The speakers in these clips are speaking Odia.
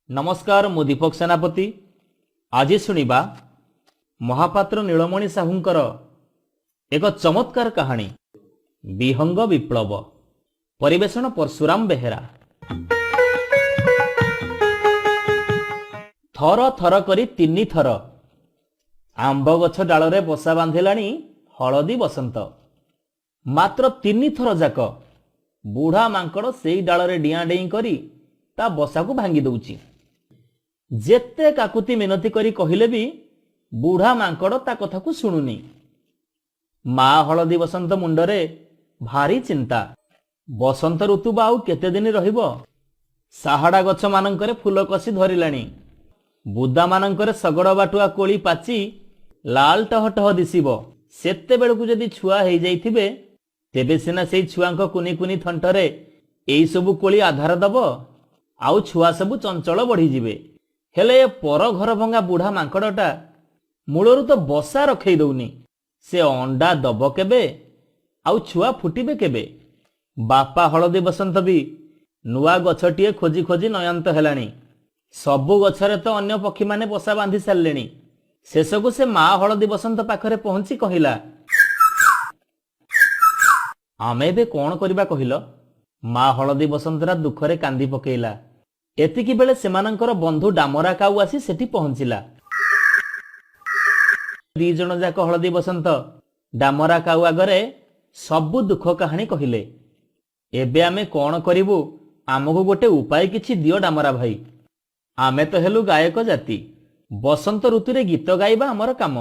ନମସ୍କାର, ମୁଁ ଦୀପକ ସେନାପତି। ଆଜି ଶୁଣିବା ମହାପାତ୍ର ନୀଳମଣି ସାହୁଙ୍କର ଏକ ଚମତ୍କାର କାହାଣୀ, ବିହଙ୍ଗ ବିପ୍ଳବ। ପରିବେଷଣ ପରଶୁରାମ ବେହେରା। ଥର ଥର କରି ତିନି ଥର ଆମ୍ବ ଗଛ ଡାଳରେ ବସା ବାନ୍ଧିଲାଣି ହଳଦୀ ବସନ୍ତ। ମାତ୍ର ତିନି ଥର ଯାକ ବୁଢ଼ା ମାଙ୍କଡ଼ ସେଇ ଡାଳରେ ଡିଆଁ ଡେଇଁ କରି ତା ବସାକୁ ଭାଙ୍ଗି ଦଉଛି। ଯେତେ କାକୁତି ମିନତି କରି କହିଲେ ବି ବୁଢ଼ା ମାଙ୍କଡ଼ ତା କଥାକୁ ଶୁଣୁନି। ମା ହଳଦୀ ବସନ୍ତ ମୁଣ୍ଡରେ ଭାରି ଚିନ୍ତା। ବସନ୍ତ ଋତୁ ବା ଆଉ କେତେ ଦିନ ରହିବ? ସାହାଡ଼ା ଗଛମାନଙ୍କରେ ଫୁଲ କଷି ଧରିଲାଣି। ବୁଦାମାନଙ୍କରେ ଶଗଡ଼ ବାଟୁଆ କୋଳି ପାଚି ଲାଲ ଟହ ଟହ ଦିଶିବ। ସେତେବେଳକୁ ଯଦି ଛୁଆ ହେଇଯାଇଥିବେ, ତେବେ ସିନା ସେଇ ଛୁଆଙ୍କ କୁନି କୁନି ଥଣ୍ଟରେ ଏଇସବୁ କୋଳି ଆଧାର ଦବ, ଆଉ ଛୁଆ ସବୁ ଚଞ୍ଚଳ ବଢିଯିବେ। ହେଲେ ଏ ପର ଘର ଭଙ୍ଗା ବୁଢ଼ା ମାଙ୍କଡ଼ଟା ମୂଳରୁ ତ ବସା ରଖେଇ ଦଉନି। ସେ ଅଣ୍ଡା ଦବ କେବେ ଆଉ ଛୁଆ ଫୁଟିବେ କେବେ? ବାପା ହଳଦୀ ବସନ୍ତ ବି ନୂଆ ଗଛଟିଏ ଖୋଜି ଖୋଜି ନୟାନ୍ତ ହେଲାଣି। ସବୁ ଗଛରେ ତ ଅନ୍ୟ ପକ୍ଷୀମାନେ ବସା ବାନ୍ଧି ସାରିଲେଣି। ଶେଷକୁ ସେ ମା ହଳଦୀ ବସନ୍ତ ପାଖରେ ପହଞ୍ଚି କହିଲା, ଆମେ ଏବେ କଣ କରିବା କହିଲ? ମା ହଳଦୀ ବସନ୍ତରା ଦୁଃଖରେ କାନ୍ଦି ପକେଇଲା। ଏତିକି ବେଳେ ସେମାନଙ୍କର ବନ୍ଧୁ ଡାମରା କାଉ ଆସି ସେଠି ପହଞ୍ଚିଲା। ଦି ଜଣ ଯାକ ହଳଦୀ ବସନ୍ତ ଡାମରା କାଉ ଆଗରେ ସବୁ ଦୁଃଖ କାହାଣୀ କହିଲେ। ଏବେ ଆମେ କଣ କରିବୁ, ଆମକୁ ଗୋଟେ ଉପାୟ କିଛି ଦିଅ ଡାମରା ଭାଇ। ଆମେ ତ ହେଲୁ ଗାୟକ ଜାତି, ବସନ୍ତ ଋତୁରେ ଗୀତ ଗାଇବା ଆମର କାମ।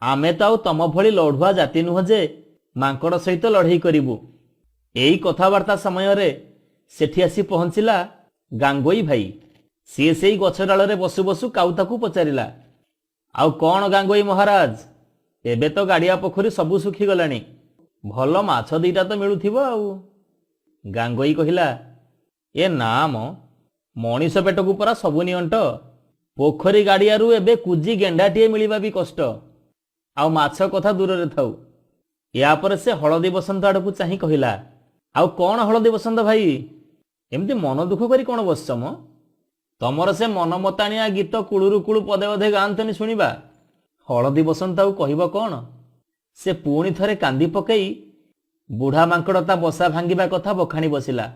ଆମେ ତ ଆଉ ତମ ଭଳି ଲଢୁଆ ଜାତି ନୁହଁ ଯେ ମାଙ୍କଡ଼ ସହିତ ଲଢେଇ କରିବୁ। ଏଇ କଥାବାର୍ତ୍ତା ସମୟରେ ସେଠି ଆସି ପହଞ୍ଚିଲା ଗାଙ୍ଗୋଇ ଭାଇ। ସିଏ ସେଇ ଗଛ ଡାଳରେ ବସୁ ବସୁ କାଉ ତାକୁ ପଚାରିଲା, ଆଉ କଣ ଗାଙ୍ଗୋଇ ମହାରାଜ, ଏବେ ତ ଗାଡ଼ିଆ ପୋଖରୀ ସବୁ ଶୁଖିଗଲାଣି, ଭଲ ମାଛ ଦିଟା ତ ମିଳୁଥିବ ଆଉ? ଗାଙ୍ଗୋଇ କହିଲା, ଏ ନା ମ, ମଣିଷ ପେଟକୁ ପରା ସବୁ ନିଅଣ୍ଟ। ପୋଖରୀ ଗାଡ଼ିଆରୁ ଏବେ କୁଜି ଗେଣ୍ଡାଟିଏ ମିଳିବା ବି କଷ୍ଟ, ଆଉ ମାଛ କଥା ଦୂରରେ ଥାଉ। ୟା ପରେ ସେ ହଳଦୀ ବସନ୍ତ ଆଡ଼କୁ ଚାହିଁ କହିଲା, ଆଉ କଣ ହଳଦୀ ବସନ୍ତ ଭାଇ, ଏମିତି ମନ ଦୁଃଖ କରି କଣ ବସିଛ ମ? ତମର ସେ ମନମତାଣିଆ ଗୀତ କୁଳୁରୁ କୁଳୁ ପଦେ ଅଧେ ଗାଆନ୍ତନି ଶୁଣିବା। ହଳଦୀ ବସନ୍ତ ଆଉ କହିବ କଣ? ସେ ପୁଣି ଥରେ କାନ୍ଦି ପକେଇ ବୁଢ଼ା ମାଙ୍କଡ଼ ତା ବସା ଭାଙ୍ଗିବା କଥା ବଖାଣି ବସିଲା।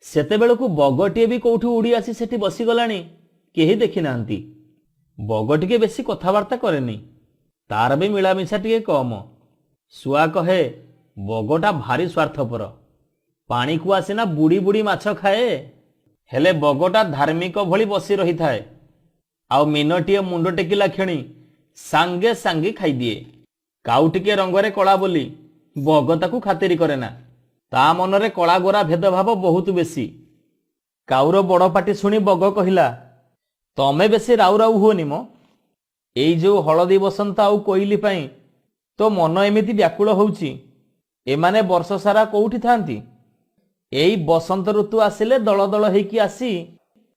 ସେତେବେଳକୁ ବଗଟିଏ ବି କୋଉଠୁ ଉଡ଼ି ଆସି ସେଠି ବସିଗଲାଣି, କେହି ଦେଖିନାହାନ୍ତି। ବଗ ଟିକେ ବେଶୀ କଥାବାର୍ତ୍ତା କରେନି, ତାର ବି ମିଳାମିଶା ଟିକେ କମ। ଶୁଆ କହେ ବଗଟା ଭାରି ସ୍ୱାର୍ଥପର, ପାଣିକୁ ଆସିନା ବୁଡ଼ି ବୁଡ଼ି ମାଛ ଖାଏ। ହେଲେ ବଗଟା ଧାର୍ମିକ ଭଳି ବସି ରହିଥାଏ, ଆଉ ମୀନଟିଏ ମୁଣ୍ଡ ଟେକିଲା କ୍ଷଣି ସାଙ୍ଗେ ସାଙ୍ଗେ ଖାଇଦିଏ। କାଉ ଟିକେ ରଙ୍ଗରେ କଳା ବୋଲି ବଗ ତାକୁ ଖାତିରି କରେ ନା। ତା ମନରେ କଳା ଗୋରା ଭେଦଭାବ ବହୁତ ବେଶୀ। କାଉର ବଡ଼ ପାଟି ଶୁଣି ବଗ କହିଲା, ତମେ ବେଶୀ ରାଉ ରାଉ ହୁଅନି ମ। ଏଇ ଯୋଉ ହଳଦୀ ବସନ୍ତ ଆଉ କୋଇଲି ପାଇଁ ତୋ ମନ ଏମିତି ବ୍ୟାକୁଳ ହଉଛି, ଏମାନେ ବର୍ଷ ସାରା କୋଉଠି ଥାନ୍ତି? ଏଇ ବସନ୍ତ ଋତୁ ଆସିଲେ ଦଳ ଦଳ ହେଇକି ଆସି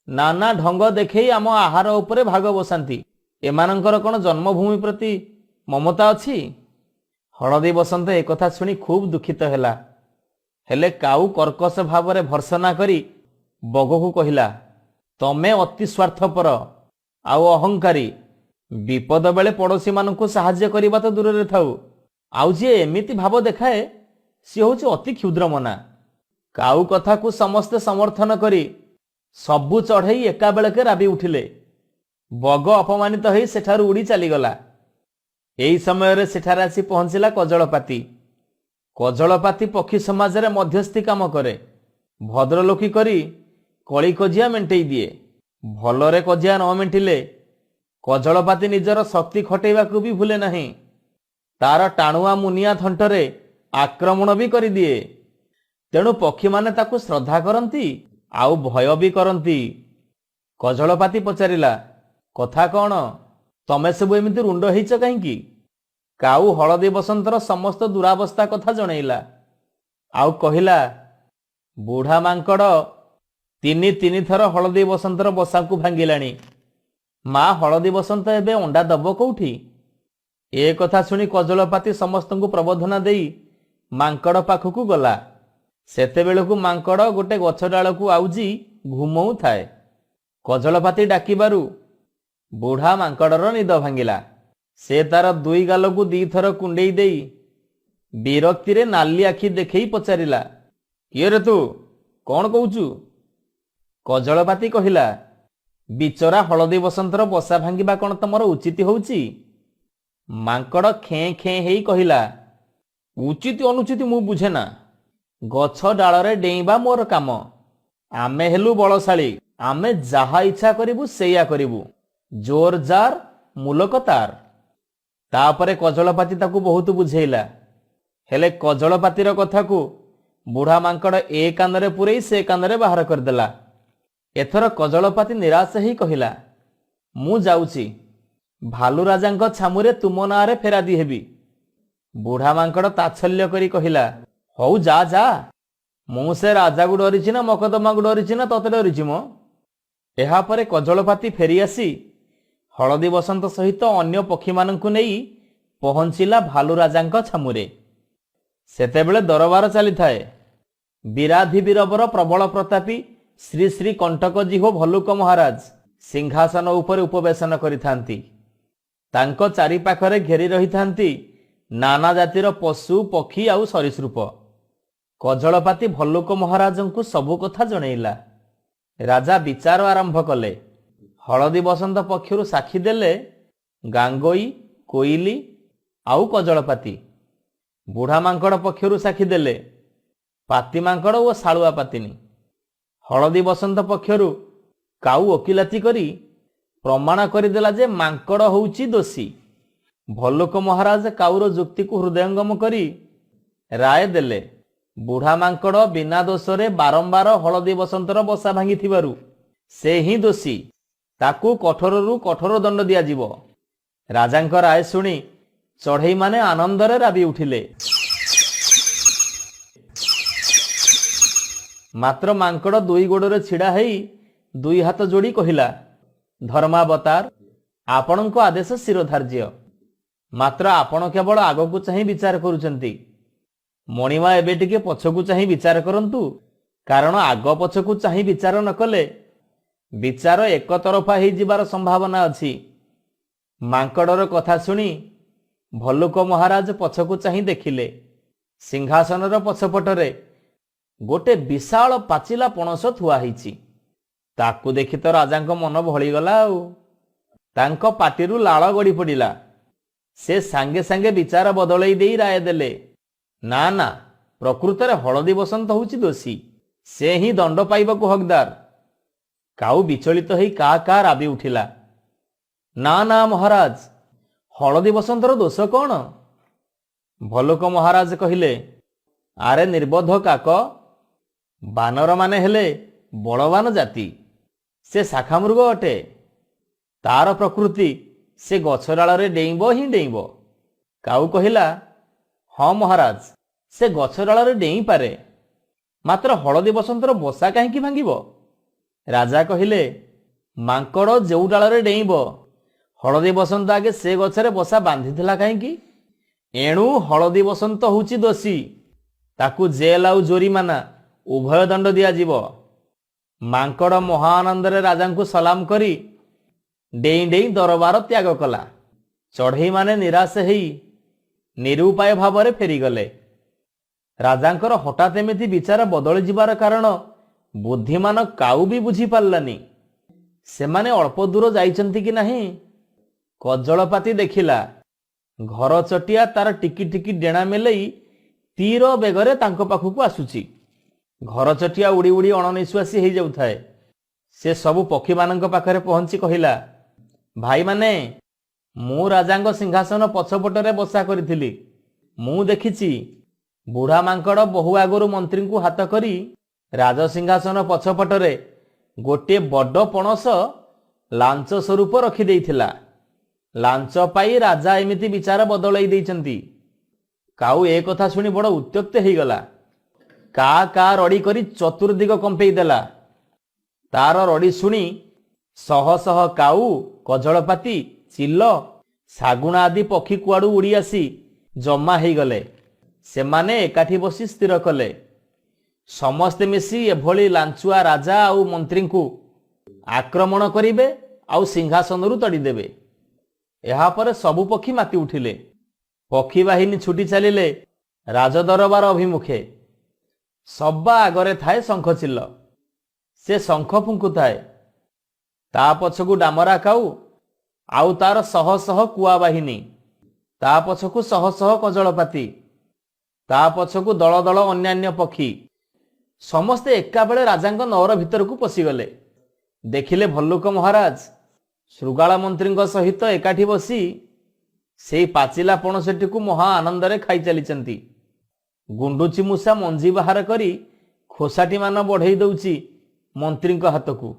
ନାନା ଢଙ୍ଗ ଦେଖେଇ ଆମ ଆହାର ଉପରେ ଭାଗ ବସାନ୍ତି। ଏମାନଙ୍କର କଣ ଜନ୍ମଭୂମି ପ୍ରତି ମମତା ଅଛି? ହଳଦୀ ବସନ୍ତ ଏକଥା ଶୁଣି ଖୁବ୍ ଦୁଃଖିତ ହେଲା। ହେଲେ କାଉ କର୍କଶ ଭାବରେ ଭର୍ତ୍ସନା କରି ବଗକୁ କହିଲା, ତମେ ଅତି ସ୍ୱାର୍ଥପର ଆଉ ଅହଙ୍କାରୀ। ବିପଦ ବେଳେ ପଡ଼ୋଶୀମାନଙ୍କୁ ସାହାଯ୍ୟ କରିବା ତ ଦୂରରେ ଥାଉ, ଆଉ ଯିଏ ଏମିତି ଭାବ ଦେଖାଏ ସିଏ ହେଉଛି ଅତି କ୍ଷୁଦ୍ରମନା। କାଉ କଥାକୁ ସମସ୍ତେ ସମର୍ଥନ କରି ସବୁ ଚଢ଼େଇ ଏକାବେଳକେ ରାବି ଉଠିଲେ। ବଗ ଅପମାନିତ ହେଇ ସେଠାରୁ ଉଡ଼ି ଚାଲିଗଲା। ଏହି ସମୟରେ ସେଠାରେ ଆସି ପହଞ୍ଚିଲା କଜଳପାତି। କଜଳପାତି ପକ୍ଷୀ ସମାଜରେ ମଧ୍ୟସ୍ଥି କାମ କରେ। ଭଦ୍ରଲୋକି କରି କଳି କଜିଆ ମେଣ୍ଟେଇ ଦିଏ। ଭଲରେ କଜିଆ ନ ମେଣ୍ଟିଲେ କଜଳପାତି ନିଜର ଶକ୍ତି ଖଟେଇବାକୁ ବି ଭୁଲେ ନାହିଁ। ତାର ଟାଣୁଆ ମୁନିଆ ଥଣ୍ଟରେ ଆକ୍ରମଣ ବି କରିଦିଏ। ତେଣୁ ପକ୍ଷୀମାନେ ତାକୁ ଶ୍ରଦ୍ଧା କରନ୍ତି ଆଉ ଭୟ ବି କରନ୍ତି। କଜଳପାତି ପଚାରିଲା, କଥା କଣ? ତମେ ସବୁ ଏମିତି ରୁଣ୍ଡ ହେଇଛ କାହିଁକି? କାଉ ହଳଦୀ ବସନ୍ତର ସମସ୍ତ ଦୁରାବସ୍ଥା କଥା ଜଣେଇଲା, ଆଉ କହିଲା, ବୁଢ଼ା ମାଙ୍କଡ଼ ତିନି ତିନି ଥର ହଳଦୀ ବସନ୍ତର ବସାକୁ ଭାଙ୍ଗିଲାଣି। ମା ହଳଦୀ ବସନ୍ତ ଏବେ ଅଣ୍ଡା ଦବ କୋଉଠି? ଏ କଥା ଶୁଣି କଜଳପାତି ସମସ୍ତଙ୍କୁ ପ୍ରବୋଧନା ଦେଇ ମାଙ୍କଡ଼ ପାଖକୁ ଗଲା। ସେତେବେଳକୁ ମାଙ୍କଡ଼ ଗୋଟେ ଗଛ ଡାଳକୁ ଆଉଜି ଘୁମଉଥାଏ। କଜଳପାତି ଡାକିବାରୁ ବୁଢ଼ା ମାଙ୍କଡ଼ର ନିଦ ଭାଙ୍ଗିଲା। ସେ ତାର ଦୁଇ ଗାଲକୁ ଦିଥର କୁଣ୍ଡେଇ ଦେଇ ବିରକ୍ତିରେ ନାଲି ଆଖି ଦେଖେଇ ପଚାରିଲା, କିଏ ରେ ତୁ, କଣ କହୁଛୁ? କଜଳପାତି କହିଲା, ବିଚରା ହଳଦୀ ବସନ୍ତର ବସା ଭାଙ୍ଗିବା କଣ ତମର ଉଚିତ ହଉଛି? ମାଙ୍କଡ଼ ଖେଁ ଖେଁ ହେଇ କହିଲା, ଉଚିତ ଅନୁଚିତ ମୁଁ ବୁଝେ ନା, ଗଛ ଡାଳରେ ଡେଇଁବା ମୋର କାମ। ଆମେ ହେଲୁ ବଳଶାଳୀ, ଆମେ ଯାହା ଇଚ୍ଛା କରିବୁ ସେଇଆ କରିବୁ, ଜୋର ଯାର ମୁଲକ ତାର। ତାପରେ କଜଳପାତି ତାକୁ ବହୁତ ବୁଝେଇଲା। ହେଲେ କଜଳପାତିର କଥାକୁ ବୁଢ଼ା ମାଙ୍କଡ଼ ଏ କାନରେ ପୂରେଇ ସେ କାନରେ ବାହାର କରିଦେଲା। ଏଥର କଜଳପାତି ନିରାଶ ହେଇ କହିଲା, ମୁଁ ଯାଉଛି, ଭାଲୁ ରାଜାଙ୍କ ଛାମୁରେ ତୁମ ନାଁରେ ଫେରାଦି ହେବି। ବୁଢ଼ା ମାଙ୍କଡ଼ ତାଚ୍ଛଲ୍ୟ କରି କହିଲା, ହଉ ଯା ଯା, ମୁଁ ସେ ରାଜାକୁ ଡରିଛି ନା ମକଦ୍ଦମାକୁ ଡରିଛି ନା ତତେ ଡରିଛି ମ? ଏହାପରେ କଜଳପାତି ଫେରିଆସି ହଳଦୀ ବସନ୍ତ ସହିତ ଅନ୍ୟ ପକ୍ଷୀମାନଙ୍କୁ ନେଇ ପହଞ୍ଚିଲା ଭାଲୁ ରାଜାଙ୍କ ଛାମୁରେ। ସେତେବେଳେ ଦରବାର ଚାଲିଥାଏ। ବୀରାଧି ବୀରବର ପ୍ରବଳ ପ୍ରତାପୀ ଶ୍ରୀ ଶ୍ରୀ କଣ୍ଟକ ଜିହ୍ୱ ଭଲ୍ଲୁକ ମହାରାଜ ସିଂହାସନ ଉପରେ ଉପବେଶନ କରିଥାନ୍ତି। ତାଙ୍କ ଚାରିପାଖରେ ଘେରି ରହିଥାନ୍ତି ନାନା ଜାତିର ପଶୁ ପକ୍ଷୀ ଆଉ ସରୀସୃପ। କଜଳପାତି ଭଲ୍ଲୁକ ମହାରାଜଙ୍କୁ ସବୁ କଥା ଜଣେଇଲା। ରାଜା ବିଚାର ଆରମ୍ଭ କଲେ। ହଳଦୀ ବସନ୍ତ ପକ୍ଷରୁ ସାକ୍ଷୀ ଦେଲେ ଗାଙ୍ଗୋଇ, କୋଇଲି ଆଉ କଜଳପାତି। ବୁଢ଼ା ମାଙ୍କଡ଼ ପକ୍ଷରୁ ସାକ୍ଷୀ ଦେଲେ ପାତି ମାଙ୍କଡ଼ ଓ ଶାଳୁଆ ପାତିନୀ। ହଳଦୀ ବସନ୍ତ ପକ୍ଷରୁ କାଉ ଓକିଲାତି କରି ପ୍ରମାଣ କରିଦେଲା ଯେ ମାଙ୍କଡ଼ ହଉଛି ଦୋଷୀ। ଭଲ୍ଲୁକ ମହାରାଜ କାଉର ଯୁକ୍ତିକୁ ହୃଦୟଙ୍ଗମ କରି ରାୟ ଦେଲେ, ବୁଢ଼ା ମାଙ୍କଡ଼ ବିନା ଦୋଷରେ ବାରମ୍ବାର ହଳଦୀ ବସନ୍ତର ବସା ଭାଙ୍ଗିଥିବାରୁ ସେ ହିଁ ଦୋଷୀ, ତାକୁ କଠୋରରୁ କଠୋର ଦଣ୍ଡ ଦିଆଯିବ। ରାଜାଙ୍କ ରାୟ ଶୁଣି ଚଢ଼େଇମାନେ ଆନନ୍ଦରେ ରାବି ଉଠିଲେ। ମାତ୍ର ମାଙ୍କଡ଼ ଦୁଇ ଗୋଡ଼ରେ ଛିଡ଼ା ହେଇ ଦୁଇ ହାତ ଯୋଡ଼ି କହିଲା, ଧର୍ମାବତାର, ଆପଣଙ୍କ ଆଦେଶ ଶିରୋଧାର୍ଯ୍ୟ, ମାତ୍ର ଆପଣ କେବଳ ଆଗକୁ ଚାହିଁ ବିଚାର କରୁଛନ୍ତି। ମଣିମା ଏବେ ଟିକେ ପଛକୁ ଚାହିଁ ବିଚାର କରନ୍ତୁ, କାରଣ ଆଗ ପଛକୁ ଚାହିଁ ବିଚାର ନ କଲେ ବିଚାର ଏକତରଫା ହେଇଯିବାର ସମ୍ଭାବନା ଅଛି। ମାଙ୍କଡ଼ର କଥା ଶୁଣି ଭଲ୍ଲୁକ ମହାରାଜ ପଛକୁ ଚାହିଁ ଦେଖିଲେ, ସିଂହାସନର ପଛପଟରେ ଗୋଟେ ବିଶାଳ ପାଚିଲା ପଣସ ଥୁଆ ହେଇଛି। ତାକୁ ଦେଖି ତ ରାଜାଙ୍କ ମନ ଭଳିଗଲା ଆଉ ତାଙ୍କ ପାଟିରୁ ଲାଳ ଗଡ଼ି ପଡ଼ିଲା। ସେ ସାଙ୍ଗେ ସାଙ୍ଗେ ବିଚାର ବଦଳେଇ ଦେଇ ରାୟ ଦେଲେ, ନା ନା, ପ୍ରକୃତରେ ହଳଦୀ ବସନ୍ତ ହେଉଛି ଦୋଷୀ, ସେ ହିଁ ଦଣ୍ଡ ପାଇବାକୁ ହକଦାର। କାଉ ବିଚଳିତ ହେଇ କା କା ରାବି ଉଠିଲା, ନା ନା ମହାରାଜ, ହଳଦୀ ବସନ୍ତର ଦୋଷ କଣ? ଭଲ୍ଲୁକ ମହାରାଜ କହିଲେ, ଆରେ ନିର୍ବୋଧ କାକ, ବାନରମାନେ ହେଲେ ବଳବାନ ଜାତି, ସେ ଶାଖାମୃଗ ଅଟେ, ତାର ପ୍ରକୃତି ସେ ଗଛ ଡାଳରେ ଡେଇଁବ ହିଁ ଡେଇଁବ। କାଉ କହିଲା, ହଁ ମହାରାଜ, ସେ ଗଛ ଡାଳରେ ଡେଇଁପାରେ, ମାତ୍ର ହଳଦୀ ବସନ୍ତର ବସା କାହିଁକି ଭାଙ୍ଗିବ? ରାଜା କହିଲେ, ମାଙ୍କଡ଼ ଯେଉଁ ଡାଳରେ ଡେଇଁବ, ହଳଦୀ ବସନ୍ତ ଆଗେ ସେ ଗଛରେ ବସା ବାନ୍ଧିଥିଲା କାହିଁକି? ଏଣୁ ହଳଦୀ ବସନ୍ତ ହେଉଛି ଦୋଷୀ, ତାକୁ ଜେଲ ଆଉ ଜୋରିମାନା ଉଭୟ ଦଣ୍ଡ ଦିଆଯିବ। ମାଙ୍କଡ଼ ମହାଆନନ୍ଦରେ ରାଜାଙ୍କୁ ସଲାମ କରି ଡେଇଁ ଡେଇଁ ଦରବାର ତ୍ୟାଗ କଲା। ଚଢ଼େଇମାନେ ନିରାଶ ହେଇ ନିରୁପାୟ ଭାବରେ ଫେରିଗଲେ। ରାଜାଙ୍କର ହଠାତ୍ ଏମିତି ବିଚାର ବଦଳିଯିବାର କାରଣ ବୁଦ୍ଧିମାନ କାଉ ବି ବୁଝିପାରିଲାନି। ସେମାନେ ଅଳ୍ପ ଦୂର ଯାଇଛନ୍ତି କି ନାହିଁ, କଜଳପାତି ଦେଖିଲା ଘର ଚଟିଆ ତାର ଟିକି ଟିକି ଡେଣା ମେଲେଇ ତୀର ବେଗରେ ତାଙ୍କ ପାଖକୁ ଆସୁଛି। ଘର ଚଟିଆ ଉଡ଼ି ଉଡ଼ି ଅଣନିଶ୍ୱାସୀ ହେଇଯାଉଥାଏ। ସେ ସବୁ ପକ୍ଷୀମାନଙ୍କ ପାଖରେ ପହଞ୍ଚି କହିଲା, ଭାଇମାନେ, ମୁଁ ରାଜାଙ୍କ ସିଂହାସନ ପଛପଟରେ ବସା କରିଥିଲି। ମୁଁ ଦେଖିଛି ବୁଢ଼ା ମାଙ୍କଡ଼ ବହୁ ଆଗରୁ ମନ୍ତ୍ରୀଙ୍କୁ ହାତ କରି ରାଜସିଂହାସନ ପଛପଟରେ ଗୋଟିଏ ବଡ଼ ପଣସ ଲାଞ୍ଚ ସ୍ୱରୂପ ରଖିଦେଇଥିଲା। ଲାଞ୍ଚ ପାଇ ରାଜା ଏମିତି ବିଚାର ବଦଳେଇ ଦେଇଛନ୍ତି। କାଉ ଏ କଥା ଶୁଣି ବଡ଼ ଉତ୍ତ୍ୟକ୍ତ ହେଇଗଲା। କା କା ରଡ଼ି କରି ଚତୁର୍ଦିଗ କମ୍ପେଇ ଦେଲା। ତାର ରଡ଼ି ଶୁଣି ଶହ ଶହ କାଉ, କଜଳପାତି, ଚିଲ, ଶାଗୁଣା ଆଦି ପକ୍ଷୀ କୁଆଡ଼ୁ ଉଡ଼ି ଆସି ଜମା ହେଇଗଲେ। ସେମାନେ ଏକାଠି ବସି ସ୍ଥିର କଲେ, ସମସ୍ତେ ମିଶି ଏଭଳି ଲାଞ୍ଚୁଆ ରାଜା ଆଉ ମନ୍ତ୍ରୀଙ୍କୁ ଆକ୍ରମଣ କରିବେ ଆଉ ସିଂହାସନରୁ ତଡ଼ିଦେବେ। ଏହାପରେ ସବୁ ପକ୍ଷୀ ମାତି ଉଠିଲେ। ପକ୍ଷୀ ବାହିନୀ ଛୁଟି ଚାଲିଲେ ରାଜଦରବାର ଅଭିମୁଖେ। ସବା ଆଗରେ ଥାଏ ଶଙ୍ଖଚିଲ। ସେ ଶଙ୍ଖ ଫୁଙ୍କୁଥାଏ। ତା ପଛକୁ ଡାମରା କାଉ ଆଉ ତାର ଶହ ଶହ କୁଆ ବାହିନୀ, ତା ପଛକୁ ଶହ ଶହ କଜଳପାତି, ତା ପଛକୁ ଦଳ ଦଳ ଅନ୍ୟାନ୍ୟ ପକ୍ଷୀ। ସମସ୍ତେ ଏକାବେଳେ ରାଜାଙ୍କ ନଅର ଭିତରକୁ ପଶିଗଲେ। ଦେଖିଲେ ଭଲ୍ଲୁକ ମହାରାଜ ଶୃଗାଳ ମନ୍ତ୍ରୀଙ୍କ ସହିତ ଏକାଠି ବସି ସେଇ ପାଚିଲା ପଣସଟିକୁ ମହା ଆନନ୍ଦରେ ଖାଇ ଚାଲିଛନ୍ତି। ଗୁଣ୍ଡୁଚି ମୂଷା ମଞ୍ଜି ବାହାର କରି ଖୋସାଟିମାନ ବଢ଼େଇ ଦଉଛି ମନ୍ତ୍ରୀଙ୍କ ହାତକୁ,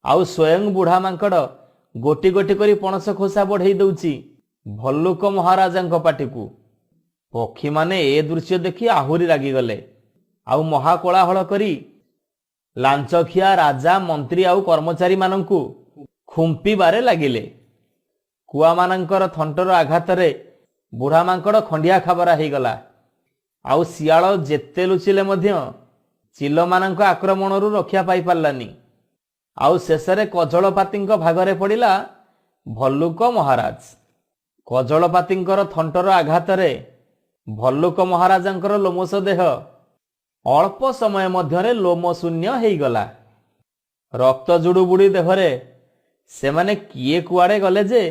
ଆଉ ସ୍ୱୟଂ ବୁଢ଼ା ମାଙ୍କଡ଼ ଗୋଟି ଗୋଟି କରି ପଣସ ଖୋସା ବଢ଼େଇ ଦଉଛି ଭଲ୍ଲୁକ ମହାରାଜାଙ୍କ ପାଟିକୁ। ପକ୍ଷୀମାନେ ଏ ଦୃଶ୍ୟ ଦେଖି ଆହୁରି ରାଗିଗଲେ ଆଉ ମହା କୋଳାହଳ କରି ଲାଞ୍ଚଖିଆ ରାଜା, ମନ୍ତ୍ରୀ ଆଉ କର୍ମଚାରୀମାନଙ୍କୁ ଖୁମ୍ପିବାରେ ଲାଗିଲେ। କୁଆମାନଙ୍କର ଥଣ୍ଟର ଆଘାତରେ ବୁଢ଼ା ମାଙ୍କଡ଼ ଖଣ୍ଡିଆ ଖାବରା ହେଇଗଲା, ଆଉ ଶିଆଳ ଯେତେ ଲୁଚିଲେ ମଧ୍ୟ ଚିଲମାନଙ୍କ ଆକ୍ରମଣରୁ ରକ୍ଷା ପାଇପାରିଲାନି। ଆଉ ଶେଷରେ କଜଳପାତିଙ୍କ ଭାଗରେ ପଡ଼ିଲା ଭଲ୍ଲୁକ ମହାରାଜ। କଜଳପାତିଙ୍କର ଥଣ୍ଟର ଆଘାତରେ ଭଲ୍ଲୁକ ମହାରାଜାଙ୍କର ଲୋମଶ ଦେହ ଅଳ୍ପ ସମୟ ମଧ୍ୟରେ ଲୋମ ଶୂନ୍ୟ ହେଇଗଲା। ରକ୍ତ ଜୁଡୁବୁଡି ଦେହରେ ସେମାନେ କିଏ କୁଆଡ଼େ ଗଲେ ଯେ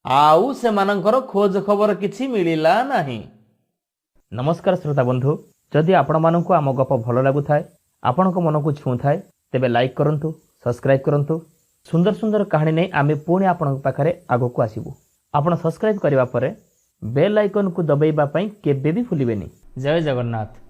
ଆଉ ସେମାନଙ୍କର ଖୋଜ ଖବର କିଛି ମିଳିଲା ନାହିଁ। ନମସ୍କାର ଶ୍ରୋତା ବନ୍ଧୁ, ଯଦି ଆପଣମାନଙ୍କୁ ଆମ ଗପ ଭଲ ଲାଗୁଥାଏ, ଆପଣଙ୍କ ମନକୁ ଛୁଉଁଥାଏ, ତେବେ ଲାଇକ୍ କରନ୍ତୁ, ସବସ୍କ୍ରାଇବ୍ କରନ୍ତୁ। ସୁନ୍ଦର ସୁନ୍ଦର କାହାଣୀ ନେଇ ଆମେ ପୁଣି ଆପଣଙ୍କ ପାଖରେ ଆଗକୁ ଆସିବୁ। ଆପଣ ସବସ୍କ୍ରାଇବ୍ କରିବା ପରେ ବେଲ୍ ଆଇକନ୍କୁ ଦବାଇବା ପାଇଁ କେବେ ବି ଭୁଲିବେନି। ଜୟ ଜଗନ୍ନାଥ।